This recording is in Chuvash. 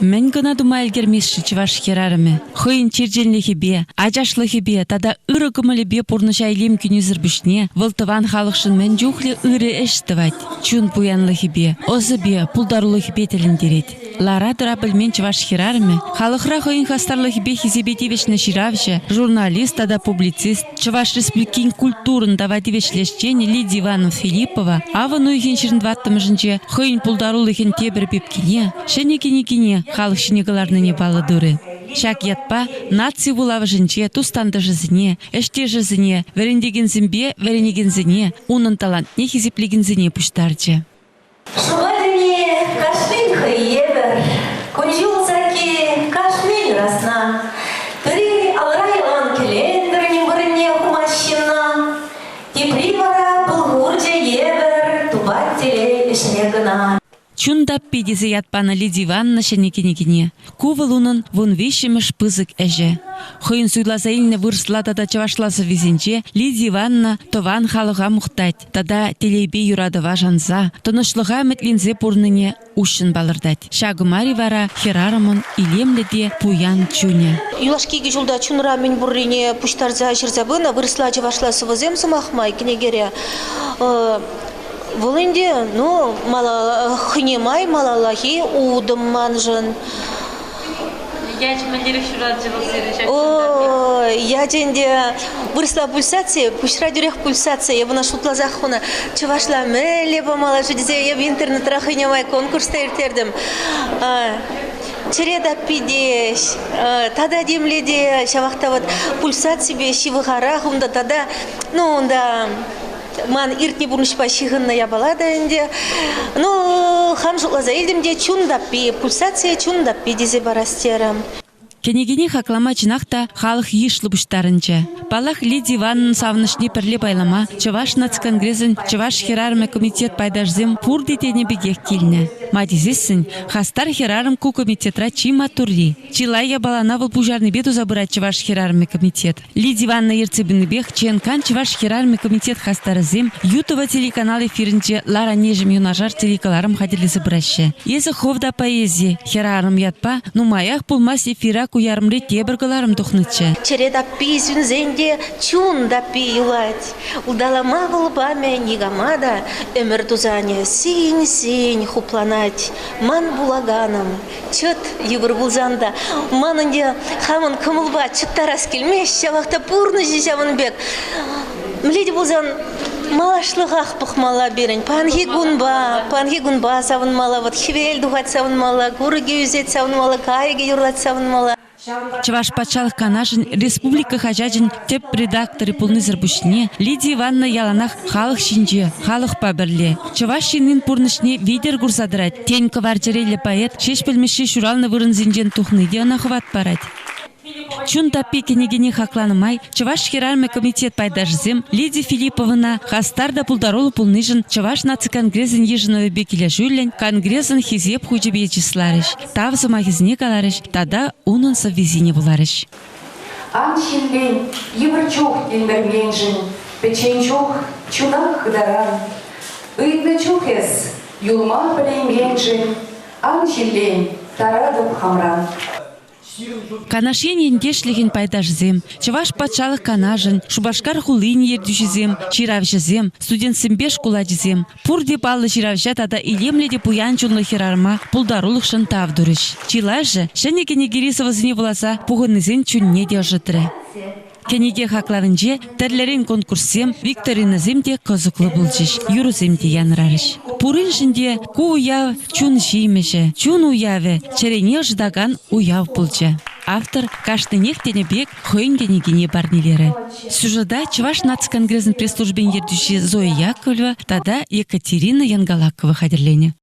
Мӗн кӑна тума ӗлкӗрмест-ши чӑваш хӗрарӑмӗ? Хӑйӗн черченлӗхӗпе, ачашлӑхӗпе тата ырӑ кӑмӑлӗпе пурнӑҫа илем кӳнисӗр пуҫне вӑл тӑван халӑхшӑн мӗн чухлӗ ырӑ ӗҫ тӑвать, чун пуянлӑхӗпе, ӑсӗпе, пултарулӑхӗпе тӗлӗнтерет. Лара-тӑра пӗлмен чӑваш хӗрарӑмӗ халӑхра хӑйӗн хастарлӑхӗпе хисепе тивӗҫнӗ ҫыравҫӑ, журналист тата публицист, Чӑваш Республикин культурӑн тава тивӗҫлӗ ӗҫченӗ Лидия Ивановна Филиппова авӑн уйӑхӗн 24-мӗшӗнче хӑйӗн пултарулӑхӗн тепӗр пепкине, ҫӗнӗ кӗнекине халӑх ҫине кӑларнине паллӑ турӗ. Ҫак ятпа наци вулавӑшӗнче тус-тантӑшӗсене, ӗҫтешӗсене, вӗрентекенсемпе вӗренекенсене, унӑн талантне хисеплекенсене пуҫтарчӗ. Шула тени кашнин хӑй евӗр, кун-ҫул сакки кашнин расна. Пӗри алра ялан кӗлентӗр ним вырӑнне хумасть ҫынна, тепри вара пыл хурчӗ евӗр тупать телей ӗҫне кӑна. Чун таппи тесе ят панӑ Лидия Ивановна ҫӗнӗ кӗнекине. Ку вӑл унӑн вунвиҫҫӗмӗш пысӑк ӗҫӗ. Хӑйӗн суйласа илнӗ вырӑсла тата чӑвашла сӑввисенче Лидия Ивановна тӑван халӑха мухтать тата телейпе юратӑва шанса, тӑнӑҫлӑха ӗмӗтленсе пурӑннине уҫҫӑн палӑртать. Ҫакӑ мар-и вара хӗрарӑмӑн илемлӗ те пуян чунӗ? Юлашки икӗ ҫулта чунра мӗн пуррине пуҫтарса ҫырса пынӑ вырӑсла-чӑвашла сӑвӑсем, сӑмах май, кӗнекере. Вӑл ӗнтӗ, ну, хӑйне май малаллахи утӑм маншӑн. Ячӗ мӗнлерех ҫуралчӗ вӑл сирӗн ҫак Ой, ячӗ ӗнтӗ вырӑсла пульсаци, пуҫра тӳрех пульсаци. Эп ӑна шутласах хунӑ. Чӑвашла мӗнле памалла-ши тесе эп интернетра хӑйне май конкурс та ирттертӗм. Чӗре таппи те, тата темле те, ҫавах та вот пульсаципе ҫывӑхарах унта тата, ну, унта ман иртнӗ пурнӑҫпа ҫыхӑннӑ япала та ӗнтӗ. Ну, хам шутласа илтӗм те чун таппи, пульсация чун таппи тесе парас терӗм. Кӗнекене хаклама чӑнах та халӑх йышлӑ пуҫтарӑнчӗ. Паллах, Лидия Ивановнӑн савӑнӑҫне пӗрле пайлама Чӑваш нацконгресӗн Чӑваш хӗрарӑмӗ комитет пайташӗсем пурте тенӗ пекех килнӗ. Ма тесессӗн, хастар хӗрарӑм ку комитетра чи маттурри. Чылай япалана вӑл пуҫарнипе туса пырать Чӑваш хӗрарӑмӗ комитет. Лидия Ивановна ертсе пынипех ЧНКан Чӑваш хӗрарӑмӗ комитет хастарӗсем Ютова телеканал эфирӗнче Лара Нежӗм юнашар телекӑларӑм хатӗрлесе пыраҫҫӗ. Эсӗ хӑв та поэзи, хӗрарӑм ятпа нумаях пулмасть эфира ку ярӑмри тепӗр кӑларӑм тухнӑччӗ. Чӗре таппи сӳнсен те чун таппи юлать. Улталама вӑл памӗ никама та, ӗмӗр тусанӗ сийӗн-сийӗн хупланать. Ман вулаканӑм, Чӑт, йывӑр пулсан та, манӑн те хамӑн кӑмӑлпа чӑттарас килмест, ҫавах та пурнӑҫӗ ҫавӑн пек. Мӗнле те пулсан малашлӑхах пӑхмалла пирӗн. Паянхи кунпа, паянхи кунпа савӑнмалла. Вот хӗвел тухать савӑнмалла, курӑкӗ ӳсет савӑнмалла, кайӑкӗ юрлать савӑнмалла. Чӑваш патшалӑх канашӗн республика хаҫачӗн тӗп редакторӗ пулнисӗр пуҫне Лидия Ивановна яланах халӑх ҫинче, халӑхпа пӗрле. Чӑваш ҫыннин пурнӑҫне витӗр курса тӑрать. Тен, кӑвар чӗреллӗ поэт Ҫеҫпӗл Мишши ҫуралнӑ вырӑнсенчен тухни те ӑна хӑват парать. Чун таппи кӗнекене хакланӑ май Чӑваш хӗрарӑмӗ комитет пайташӗсем Лидия Филипповӑна хастар та пултаруллӑ пулнишӗн Чӑваш наци конгресӗн йышӑнӑвӗпе килӗшӳллӗн Конгресӑн Хисеп хучӗпе чысларӗҫ. Тав сӑмахӗсене каларӗҫ тата унӑн сӑввисене вуларӗҫ. Ан ҫиллен, йывӑр чух тилмӗрменшӗн, пӗччен чух чуна хытаран. Ыйтнӑ чух эс юлма пӗлейменшӗн, ан ҫиллен, таратӑп хамран. Канаш ен ентешлӗхӗн пайташӗсем, Чӑваш патшалӑх канашӗн, Шупашкар хулин ертӳҫисем, ҫыравҫӑсем, студентсемпе шкул ачисем пурте паллӑ ҫыравҫа тата илемлӗ те пуян чунлӑ хӗрарӑма пултарулӑхшӑн тав турӗҫ. Чылайӑшӗ ҫӗнӗ кӗнекери сӑвӑсене вуласа пухӑннисен чунне те ӑшӑтрӗ. Кӗнеке хаклавӗнче тӗрлӗрен конкурссем, викторинӑсем те кӑсӑклӑ пулчӗҫ, юрӑсем те янӑрарӗҫ. Пуриншӗн те ку уяв чун ҫимӗҫӗ, чун уявӗ, чӗрене ӑшӑтакан уяв пулчӗ. Автор кашнинех тенӗ пек хӑйӗн кӗнекине парнелерӗ. Сюжета Чӑваш наци конгресӗн пресс-службин ертӳҫи Зоя Яковлева тата Екатерина Янгалакова хатӗрленӗ.